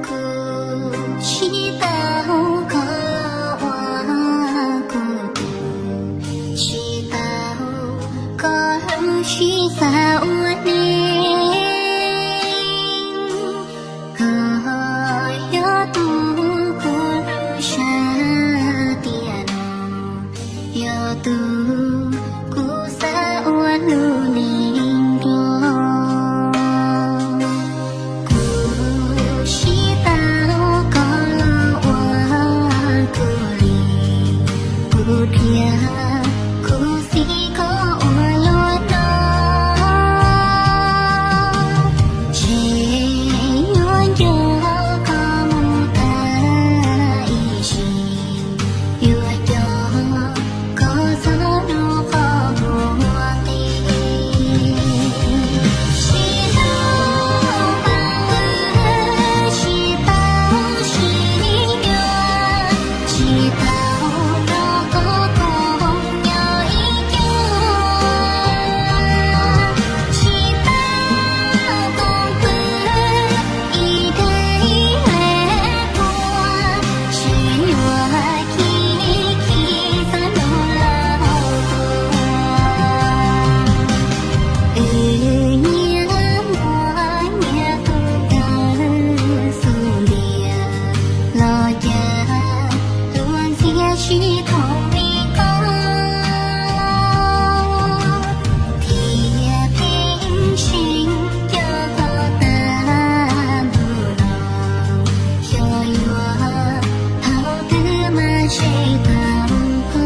Kuv tsis tau koj los ua kuv tus, tsis tau koj hlub tsis xav ua neej. Koj yog tus kuv hlub sab tiam no, yog tus kuv xav ua lub neej nrog. Kuv tsis tau koj los ua kuv li, kuv thiab kuv xav koj ua luaj no. Tseem yuav nco koj mus tag ib sim, yuav nco koj txog ntua qhov muaj nqis. Tsis hlub npaum li, tsis tau sib yuav, tsis tau nrog koj koom nyob ib cuag, tsis tau koom pw ib daim ib leb puag, tseem yuav khib khib txog ntua lawm. Wb nyias muaj nyias tus kawg xub ntiag, los cas luag ntxhiab tsis thooj li koj, thiaj pheej tseem nco koj tag npaum no. Xyov yuav thaum twg mas tseem tau koj.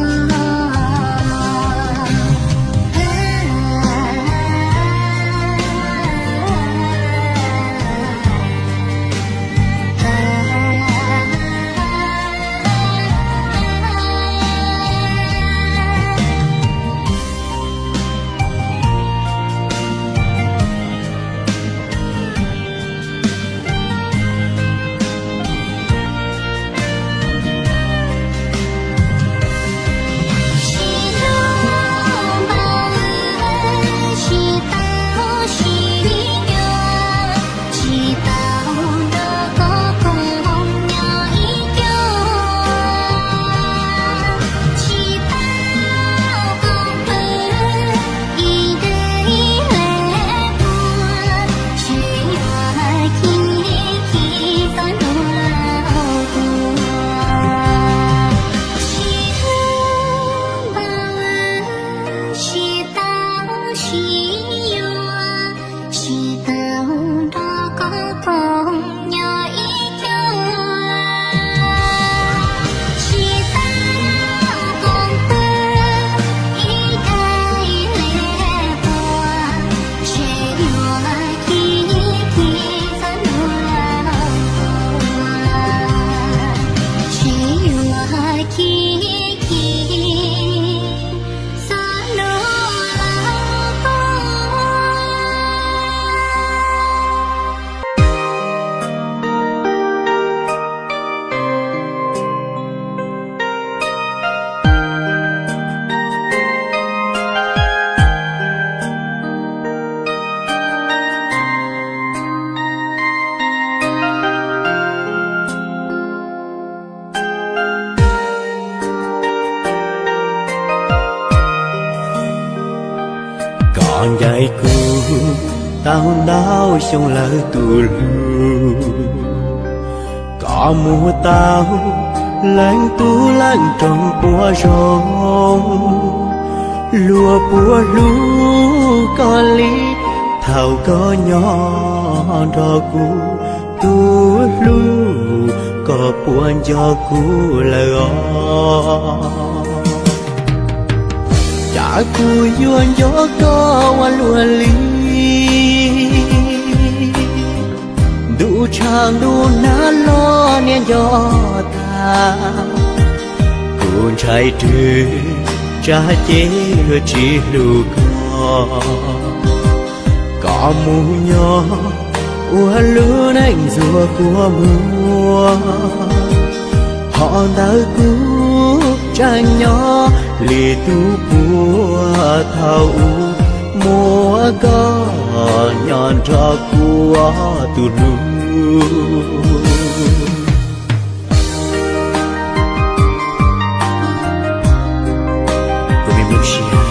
Tsis tau nrog koj koom nyob ib cuag, tsis tau koom pw ib daim ib leb puag, tseem yuav khib khib txog ntua lawm. Tsis hlub npaum li, tsis tau sib yuav, tsis tau nrog koj koom nyob ib cuag, tsis tau koom pw ib daim ib leb puag, tseem yuav khib khib txog ntua lawm, tseem yuav khib khib txog ntua lawm. Koj ncaim kuv tau ntau xyoo lawm tus hlub, koj mus tau leej tub leej rooj puas zoo, luag puas hlub koj li thaum koj nyob nrog kuv, tus hlub koj puas nco kuv lawm os? Cas kuv yuav nco koj ua luaj li, ntuj tshav ntuj nag los niaj nco tag, kuv ntshai rwg tsam ces luag tsis hlub koj. Koj mus nyob Ua lub neej ntxuag kua muag, hov ntawd kuv tseem nyob li tus puag thaum ub, muaj koj nyob nrog kuv ua tus hlub. Kuv me Nplooj Siab,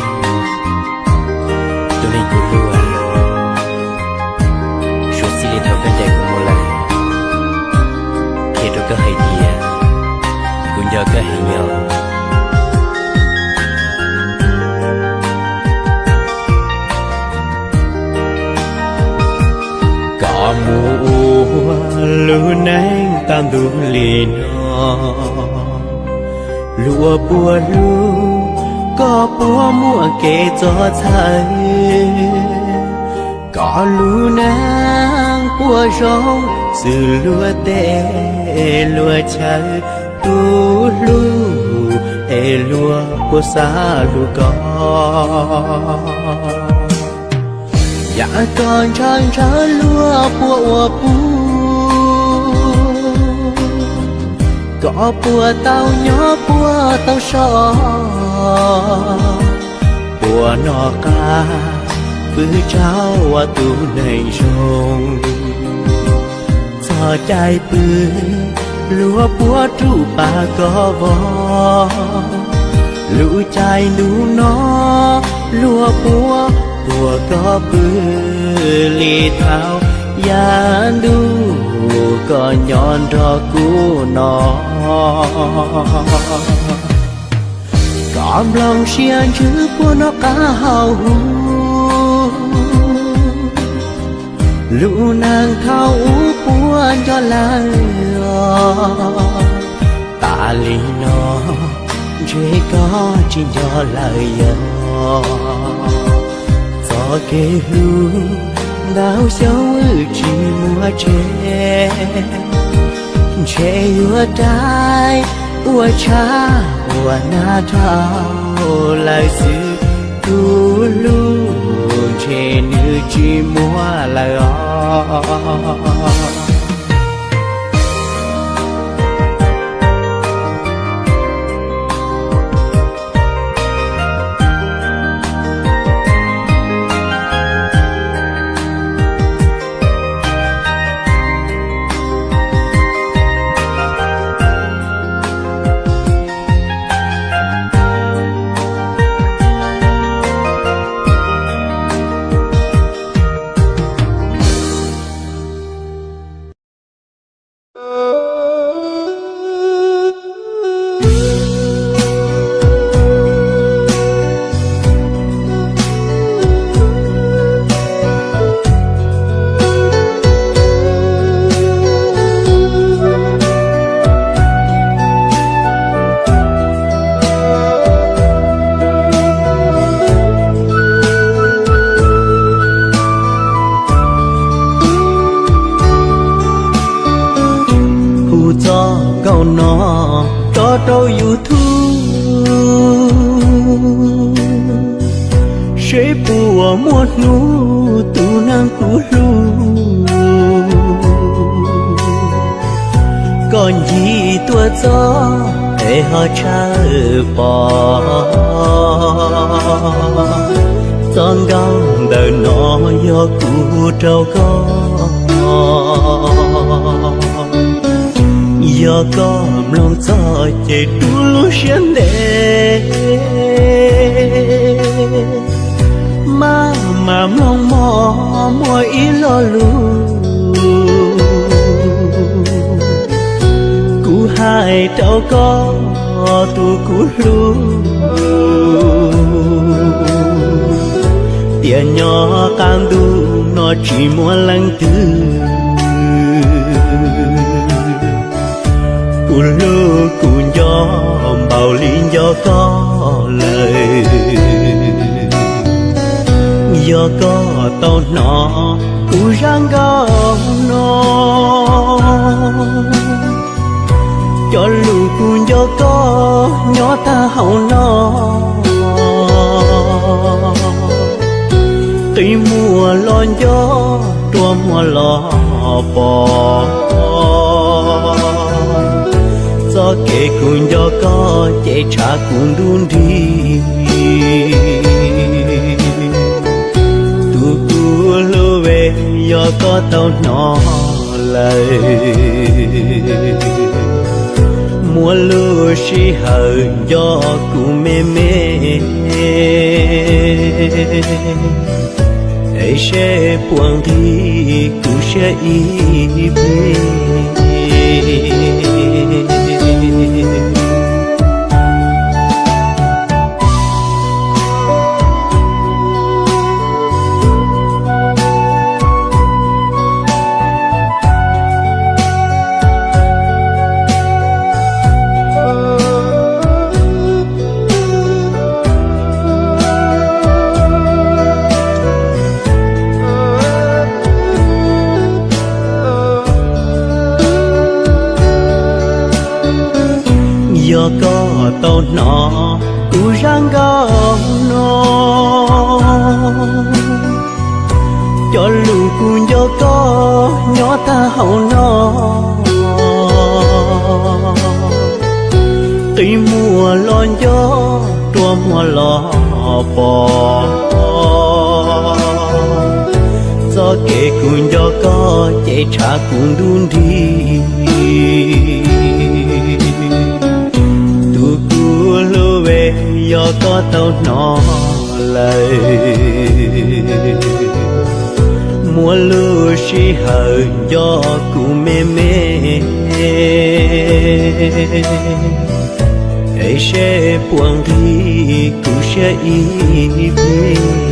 tus neeg kuv hlub, suav txij li thaum koj ncaim kuv mus lawm, qhia rau koj hais tias kuv nco koj heev yom. Koj mus ua lub neej tag ntuj li no, luag puas hlub, koj puas muaj kev txawj txhawj. Koj lub neej puas zoo xws luag tej luag chaw, tus hlub es luag puas xav hlub koj. Yam koj ntshaw ntshaw luag puas ua puv, koj puas tau nyob puas tau so, puas noj qab pw tsaug ua tus neeg zoo. Txog caij pw luag puas rub pas koj vog, lub caij ntuj no luag puas tuag koj pw li thaum yav ntuj koj nyob nrog kuv no. Koj nplooj siab ntsws puas noj qab haus huv, lub neej thaum ub puas nco lawm os. Tas li no ntshe koj tsis nco lawm yog, txoj kev hlub ntau xyoo wb tsis muaj tseg, ntshe yuav rais ua tshab ua nag dhau lawm xwb. Tus hlub ntshe nws tsis muaj lawm os. Hu txoj nkauj no tso rau YouTube, seb puas muaj hnub tus neeg kuv hlub, koj ncig tuaj txog es ho tshawb pom. Txoj nkauj ntawm no yog kuv rau koj, yog koj mloog txog ces rub lub siab ntev, maj mam mloog mog muaj ib lo lus kuv hais rau koj tus kuv hlub, tias nyob qab ntuj no tsis muaj leej twg kuv hlub kuv nco npaum li nco koj lawm. Yog koj tau hnov kuv zaj nkauj no, cov lus kuv nco koj nyob tag hauv no, qi muag los nco, rua muag los pom. Txoj kev kuv nco koj ces tshav kuv ntuj nrig. Tus kuv hlub es yog koj tau hnov lawm, muaj lub sij hawm nco kuv me me, es seb puas nqig kuv siab ib pliag. Yog koj tau hnov kuv zaj nkauj no, cov lus kuv nco koj nyob tag hauv no, qi muag los nco, rua muag los pom. Txoj kev kuv nco koj ces tshav kuv ntuj nrig. Tus kuv hlub es yog koj tau hnov lawm, muaj lub sij hawm nco kuv me me, es seb puas nqig kuv siab ib pliag.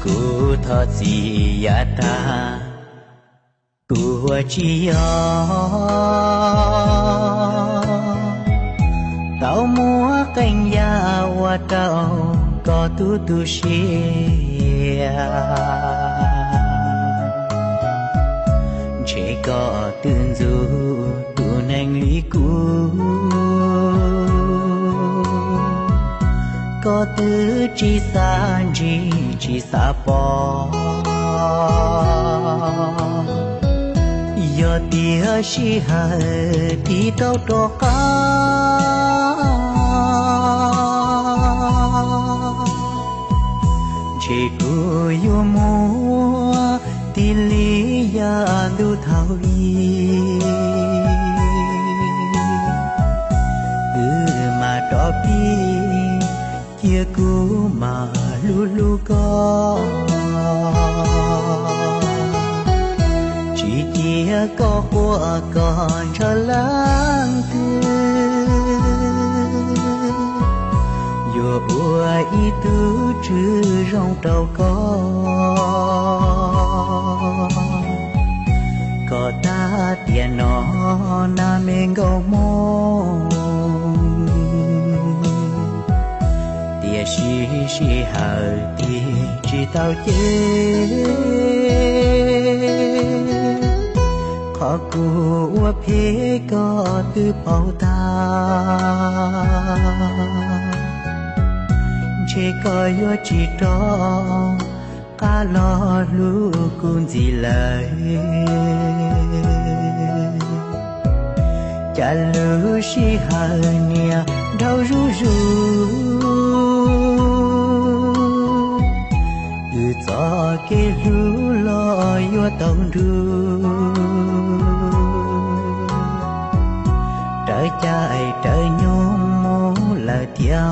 Kuv thov txim yav tag, kuv ua tsis yog tau muab qee yam ua rau koj tu tu siab. Ntshe koj twb ntxub tus neeg li kuv, koj twb tsis xav ntsib tsis xav pom. Yog tias sij hawm tiv tau rov qab, ntshe kuv yuav muaj tig li yav ntuj thaum i. Wb mam rov pib, cia kuv mam hlub hlub koj. Tsis cia koj quaj koj ntshaw leej twg, yuav ua ib tug tswv zoo rau koj. Koj tab tiam no nag me nkauj hmoob, tiam sis sij hawm tig tsis tau ces, qhov kuv ua phem koj twb paub tag. Ntshe koj yuav tsis rov qab los hlub kuv ntxiv lawm. cas lub sij hawm niaj dhau zuj zus, wb txoj kev hlub los yuav tau nrug, rawv caij rawv nyoog mus lawm thiab.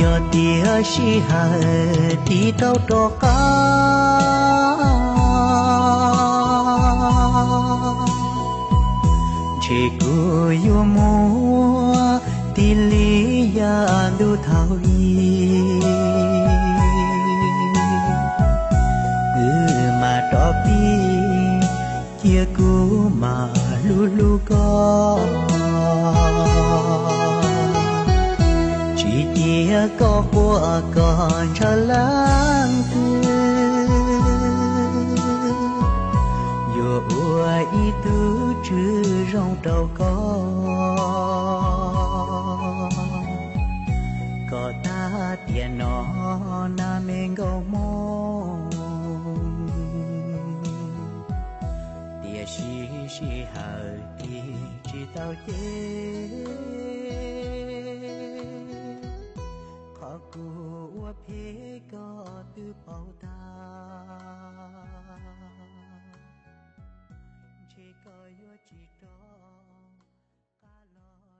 Yog tias sij hawm tiv tau rov qab, ntshe kuv yuav muaj tig li yam ntuj thaum i. Wb mam rov pib, cia kuv mam hlub hlub koj. Tsis cia koj quaj koj ntshaw leej twg, yuav ua ib tug tswv zoo rau koj. Koj tag tiam no na me nkauj Hmoob, tiam sis sij hawm tig tsis tau ces, qhov kuv ua phem koj twb paub tag, ntshe koj yuav tsis rov qab los.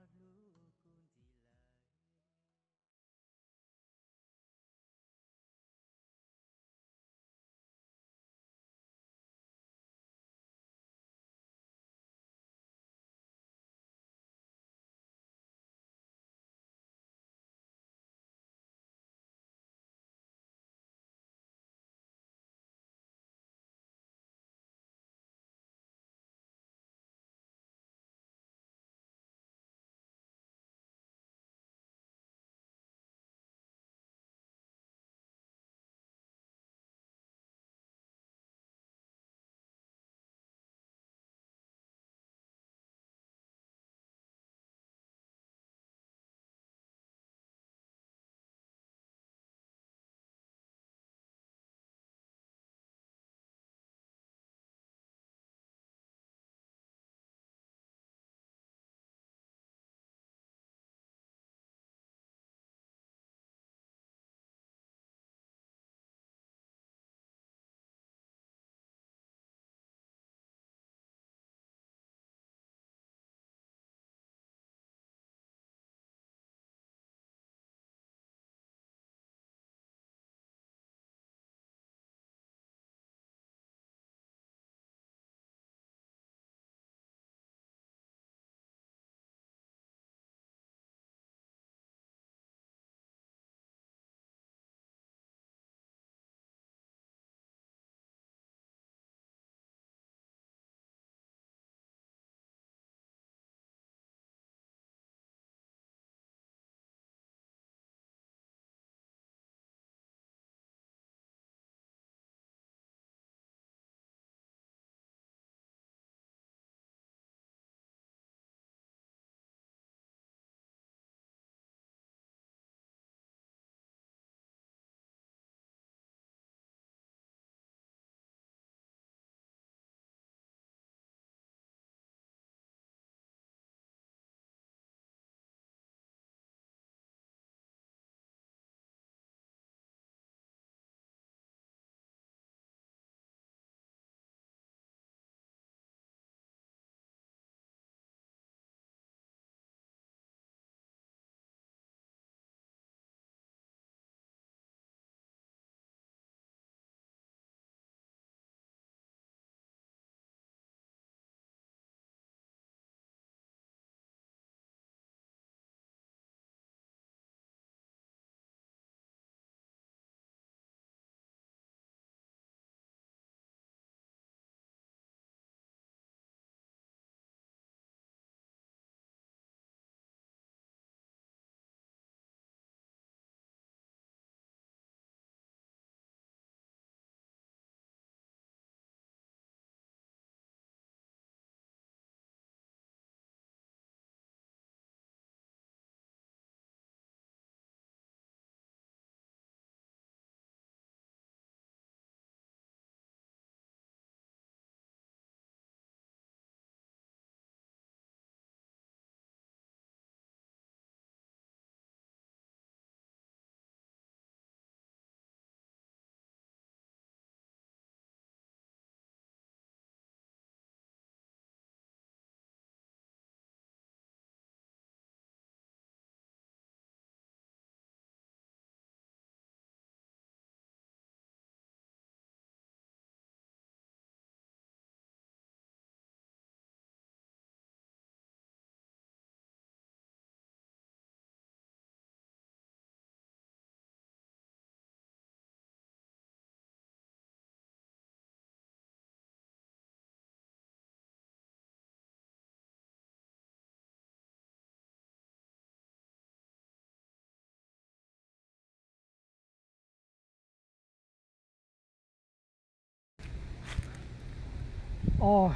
Os,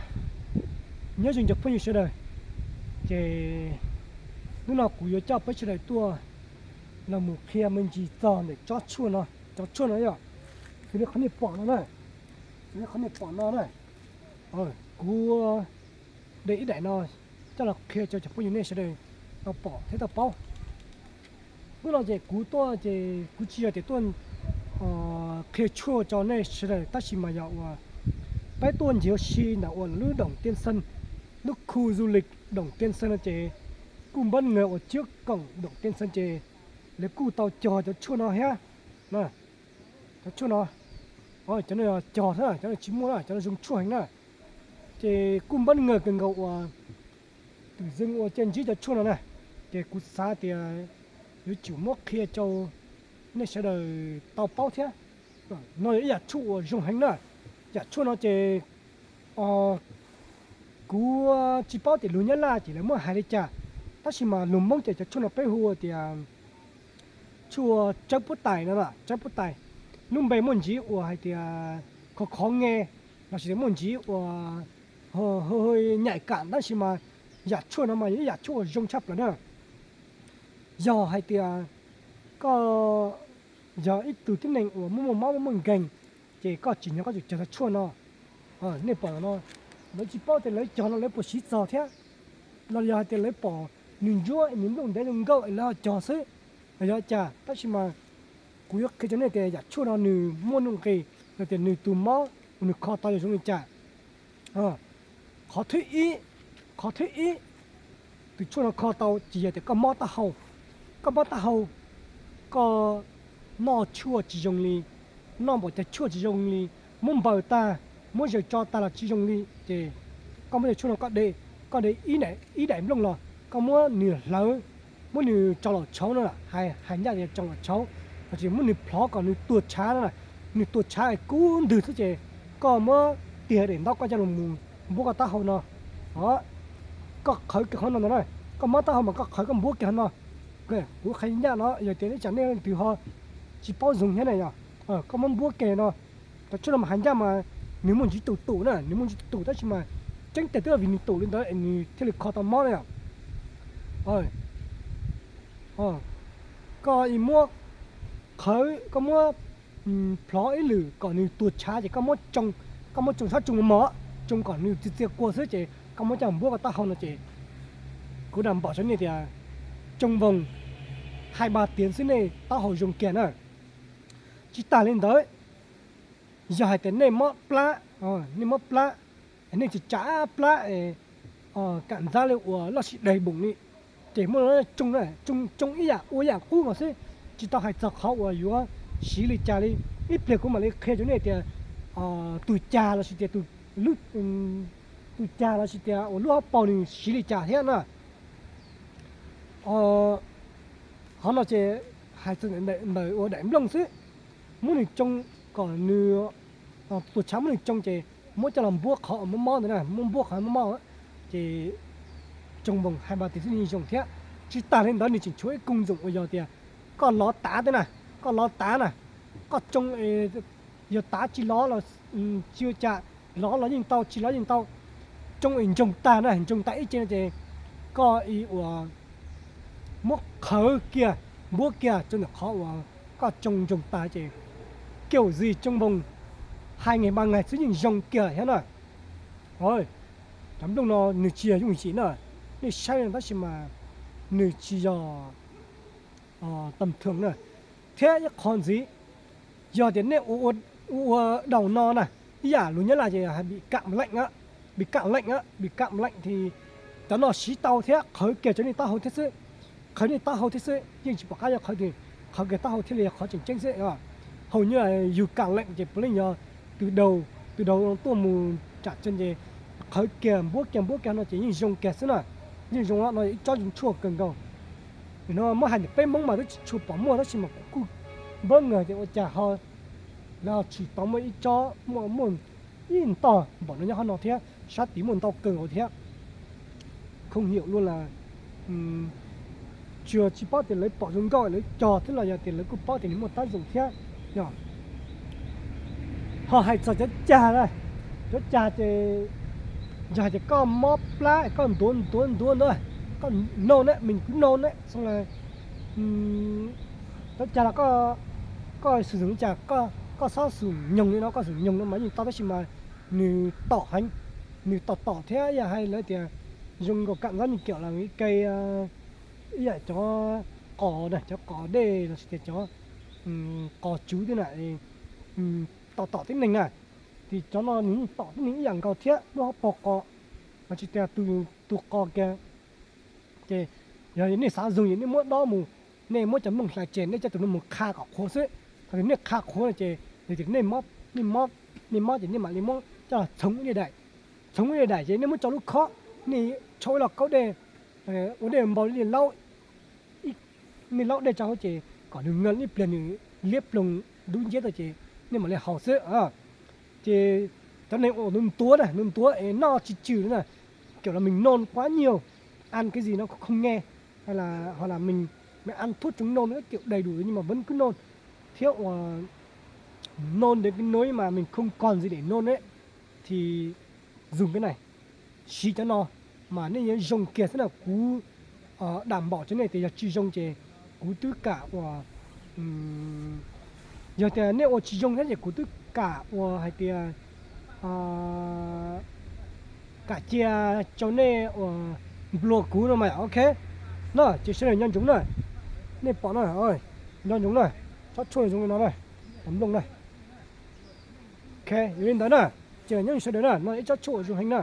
nyob zoo cov phooj ywg sawv daws, ces hnub no kuv yuav coj peb sawv daws tuaj los mus qhia me ntsis txog ntawm tsob tshuaj no. Tsob tshuaj no yog, xws li qhov nej pom no na, xws li qhov nej pom no na, kuv de ib daim no coj los qhia rau cov phooj ywg nej sawv daws tau pom thiab tau paub. Hnub no ces kuv tuaj ces kuv tsis yog tias tuaj qhia tshuaj rau nej sawv daws, tab sis mas yog uas peb tuaj ncig ua si ntawm uas lub Đồng Tiên Sơn, lub khu du lịch Đồng Tiên Sơn no ces kuj npab nws uas chiab koom Đồng Tiên Sơn ces lawv kuj tau cog cov tshuaj no thiab. Cov tshuaj no, cov no cog thiab, cov no tsis muaj na, cov no zoo tshuaj heev na. Ces kuj npab nws kawg nkaus uas tus xeev uas cia ntsib cov tshuaj no na, ces kuv xav tias yuav tsum muab qhia rau nej sawv daws tau paub thiab. No yog ib yam tshuaj uas zoo heev na. Yam tshuaj no ces kuv tsis paub tias lus Nyab Laj ces lawv muab hais li cas, tab sis mas lus Hmoob ces cov tshuaj no peb hu tias tshuaj tsawb puab tais no, tsawb puab tais. Lub npe muaj ntsis uas hais tias khov khov nge, lossis tias muaj ntsis uas nyaim kam, tab sis mas yam tshuaj no mas yog ib yam tshuaj uas zoo tshaj plaws na. Yog hais tias koj yog ib tug tib neeg uas muaj muaj mob muaj muaj nkeeg, ces koj tsim nyog koj tsum cog tau tshuaj no. Nej pom no, lawv tsis paub tias lawv cog no lawv puas siv txog thiab, los yog hais tias lawv pom nws ntsuab nws nplooj ntev zoo nkauj es lawv ho cog xwb, los yog cas, tab sis mas kuv yuav qhia rau nej tias yam tshuaj no nws muaj nuj nqis, los tias nws tus mob uas nws kho tau yog zoo li cas. Qhov thib ib, qhov thib ib, tus tshuaj no kho tau ces yog tias koj mob taub hau, koj mob taub hau, koj noj tshuaj tsis zoo li, noj npaum cas tshuaj tsis zoo li, muab npaws tag, muab zaws tso tag los tsis zoo li, ces koj muab cov tshuaj no koj de, koj de ib daim nplooj los koj muab nws hlawv, muab nws tso los tshauv no, hais ncaj tias tso los tshauv, los sis muab nws plhov kom nws tuag tshav no, nws tuag tshav kub ntwg xwb ces koj muab tiag daim ntaub koj coj los mus npuab koj taub hau no. Koj qhawv kiag qhov no ntag na, koj mob taub hau mas koj qhawv koj npuab kiag qhov no. Kuv qhia ncaj no, yog tias ib tsam nej leej twg ho tsis paub zoo thiab na yog, koj muab npuab kiag no. Cov tshuaj no mas hais ncaj mas nws muaj ntsis tus tus na, nws muaj ntsis tus tus, tab sis mas tseeb tiag twb vim nws tus li ntawd es nws thiaj li kho tau mob na yom. Koj muab qhawv, koj muab plhov ib lwm kom nws tuag tshav ces koj muab tsoo, koj muab tsoo sab tsoo mos mos, tsoo kom nws txias txias kua xwb ces koj muab coj npuab koj taub hau no ces kuv dam npam rau nej tias tsoo npoog hais npa tiav xwb nej taub hau zoo kiag na. Tsis tas li ntawd, yog hais tias nej mob plab, nej mob plab, nej tsis tsav plab, kam ntxab li uas loj sib dais npoom li, ces muab tsoo, tsoo ib yam ua ib yam qub no xwb, tsis tau hais txog qhov uas yuav siv li cas li. Ib pliag kuv mam li qhia rau nej tias tus cag lossis tias tus cag lossis tias uas lub hauv paus nws siv li cas thiab na. Qhov no ces hais txog ntawm ua daim nplooj xwb, muab nws tsoo kom nws tuag tshav, muab nws tsoo ces muab coj los npuab qhov uas mob mob ntawd na, muab npuab qhov mob mob, ces tsoo npoog hais npa tiav xwb yeej zoo thiab. Tsis tas li ntawd nws tseem tshuav ib koog ntxoom uas yog tias koj lov tav teb na, koj lov tav na, koj tsoo, yog tav tsis lov los tsis ua cas, lov los yeej tau, tsis lov yeej tau. Tsoo es ntsoog tag na, ntsoog tag ib ce no ces koj ua muab qhawv kiag, npuab kiag rau ntawm qhov uas koj tsoo ntsoog tag ces kiaum zis tsoo npoog hais nqes npa nqes xwb yeej zoo kiag thiab na. Cov nplooj no nws tsis yog yooj yim na, nej saib no tab sis mas nws tsis yog tam thoom na. Thiab ib qho ntxiv, yog tias nej ua ua daus no na, ib yam lus Nyab Laj ces hais bị cảm lạnh, bị cảm lạnh, bị cảm lạnh thì cov no siv tau thiab, qhawv kiag rau nej taub hau thiab xwb, qhawv nej taub hau thiab xwb, yeej tsis pom qab yog qhawv twg, qhawv kiag taub hau thiaj li yog qhov tseem ceeb xwb. Hauv nyob yug kam leej ces puav leej yog tus daus, tus daus tuaj mus tsam tsees ces qhawv kiag npuab kiag npuab kiag no ces yeej zoo kiag xwb na. Yeej zoo no ib tsob zoo tshuaj kawg nkaus. No muab hais ntawm peb Hmoob mas twb tsis tshua pom muaj tab sis mas kuv kuj npab nws tias ua cas ho lawv ho tshwm tau muaj ib tsob muaj muaj ib ntog npaum no nyob qhov no thiab, sab tid muaj ntau kawg nkaus thiab. Không hiểu luôn là tsuas tsis paub tias lawv pom zoo nkauj lawv cog thiab los yog tias lawv kuj paub tias nws muaj tác dụng thiab. Ho hais txog cov cag na, cov cag ces Yog hais tias koj mob plab, koj ntuav ntuav ntuav ntuav, koj nôn ne, mình cứ nôn ne, xong rồi, tab cas los koj, koj sử dụng li cas, koj xob xum nyoog li no, koj xum nyoog no mas yeej tau tab sis mas nws tom heev, nws tom tom thiab yog hais lawv tias dùng gọt cặn giống như kiểu là cái cây, ib yam cov qos na, cov qos dej los sis tias cov qos tsuv thiab na, tom tom tib neeg na. Ces cov no nws yeej tom tib neeg ib yam nkaus thiab, lub hauv paus qos, los sis tias tus, tus qos kiag. Ces yog nej xav zoo ces nej muab dob mus, nej muab cov nplooj hlais tseg, nej coj tus no mus qha kom qhuav xwb. Thaum twg nej qha qhuav no ces yog tias nej mob, nej mob, nej mob ces nej mam li muab coj los txhoov ib daim, txhoov ib daim ces nej muab tso lub khob, nej tshau ib lo kaub dej, ua dej npau li laub, nej laub dej tso hauv ces kom nws nqes ib pliag nws liab ploog dub nciab tau ces nej mam li haus xwb. Ces cov neeg uas nws ntuav na, nws ntuav es noj tsis tswm na, kiểu là mình nôn quá nhiều, ăn cái gì nó cũng không nghe, hay là hoặc là mình, mình ăn thuốc chống nôn các kiểu đầy đủ rồi nhưng mà vẫn cứ nôn, thiab uas nôn đến cái nỗi mà mình không còn gì để nôn ấy, thì dùng cái này, siv cov no mas nej yuav zoo kiag xwb na. Kuv đảm bảo rau nej tias yog tsis zoo ces kuv twb kam uas, yog tias nej ua tsis zoo thiab ces kuv twb kam uas hais tias kam cia rau nej uas nplua kuv no mas ok. No ces sawv daws nco ntsoov na, nej pom no, nco ntsoov na, tsob tshuaj zoo li no na, cov nplooj na. Ok, yog li ntawd na, ces nyob sawv daws na, no ib tsob tshuaj uas zoo heev na.